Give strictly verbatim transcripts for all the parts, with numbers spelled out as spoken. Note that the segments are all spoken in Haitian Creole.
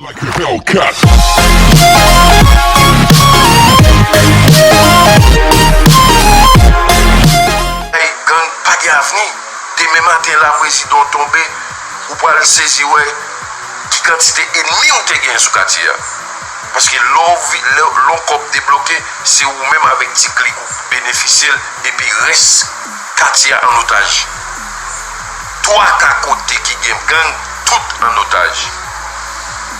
Like a Hellcat. Hey, gang pa gen avni. Demen maten la, prezidan w tonbe, ou pral sezi wè ki kantite enmi w te gen sou katye a. Paske lè w vi- lè w- lè w kòb debloke, se ou menm avèk ti klik ou benefisye l, epi rès katye a an otaj. Twa ka kote ki gen gang, tout an otaj.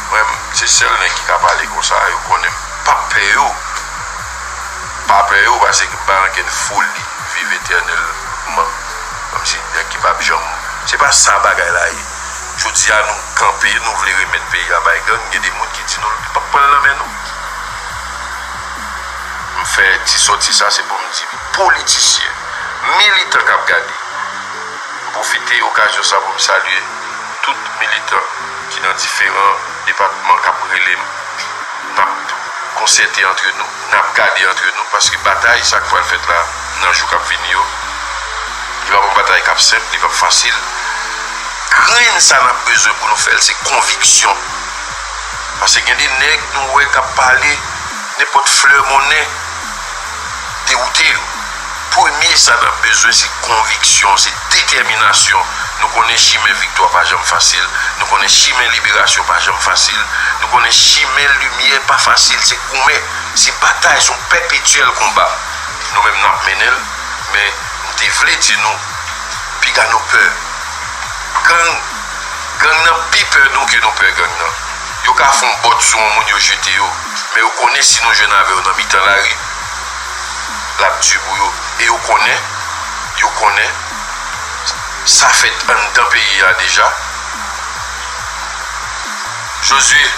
Mwen, se sèl nèg ki ka pale konsa, yo konnen m. Pa pè yo. Pa pè yo, paske m pa nan kenn foli viv etènèlman. Kòmsi nèg ki p ap janm. Se pa sa bagay la ye. Jodi a, nou kanpe, nou vle remèt peyi a bay gang, gen de moun ki di nou, li p ap pran l nan men nou. M fè ti sòti sa, se pou m di politisyen, militan k ap gade. M pwofite okazyon sa pou m salye tout militan ki nan diferan depatman k ap rele m. N ap konsète antre nou, n ap gade antre nou, paske batay sa k pral fèt la nan jou k ap vini yo, li p ap yon batay k ap senp, li p ap fasil. Grenn sa n ap bezwen pou nou fè l, se konviksyon. Paske gen de nèg nou wè k ap pale, nenpòt flè monnen dewoute yo. Premye sa n ap bezwen, se konviksyon, se detèminasyon. Nou konnen chimen viktwa pa janm fasil. Nou konnen chimen liberasyon pa janm fasil. Nou konnen chimen limyè pa fasil. Se goumen, se batay, se yon pèpetyèl konba. Nou menm n ap mennen l, men m te vle di nou, piga nou pè. Gang, gang nan pi pè nou ke nou pè gang nan. Yo ka fè yon bòt sou yon moun, yo jete yo. Men yo konnen si nou jwenn avè yo nan mitan lari, l ap di pou yo. E yo konnen, yo konnen, sa fèt anndan peyi a deja. Jozye,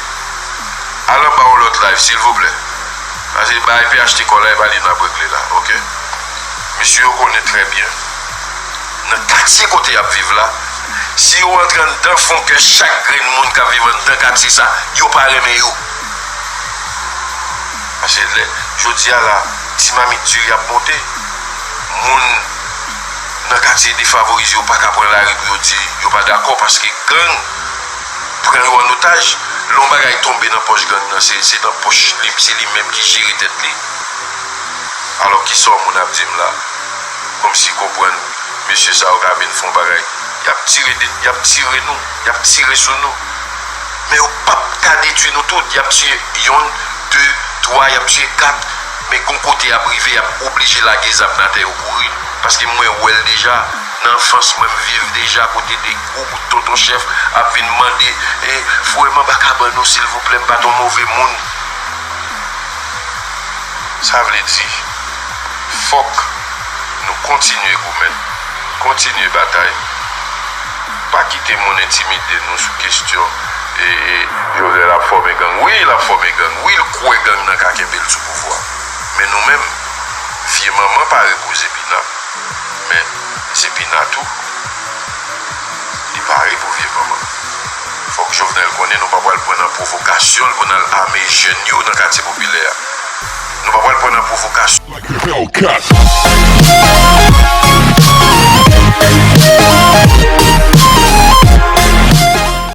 al anba yon lòt live, silvouplè. Paske bay P H T kò la, e pa li n ap regle la, oke? Mesye yo konnen trè byen. Nan katye kote y ap viv la, si yo antre anndan fon kè chak grenn moun k ap viv anndan katye sa, yo pa renmen yo. Paske lè, jodi a la, ti mamit diri ap monte. Moun nan katye defavorize yo pa ka pran lari pou yo di yo pa dakò, paske gang pran yo an otaj. Lè yon bagay tonbe nan pòch gang nan, se, se nan pòch li, se li menm ki jere tèt li. Alò, kisa yon moun ap di m la? Kòmsi konprann, mesye sa yo ka vin fè yon bagay. Y ap tire de, y ap tire nou, y ap tire sou nou. Men yo p ap ka detwi nou tout. Y ap tiye yonn, de, twa, y ap tiye kat. Men gon kote y ap rive, y ap oblije lage zam nan atè, yo kouri. Paske mwen wè l deja. Nan anfans mwen, m viv deja kote de gwo bout tonton chèf ap vin mande, e, foure m anba kabann ou, silvouplè, m pa t yon move moun. Sa vle di, fòk nou kontinye goumen, kontinye batay. Pa kite moun entimide nou sou kesyon, e, e, Jovenel ap fòme gang. Wi, l ap fòme gang. Wi, l kwè gang nan ka kenbe l sou pouvwa. Men nou menm, vye manman pa repoze pina. Men, se pina tou. Li pare pou vye manman. Fòk Jovenel konnen nou pa pral pran nan pwovokasyon l pou n al ame jèn yo nan katye popilè a. Nou pa pral pran nan pwovokasyon. Like a Hellcat.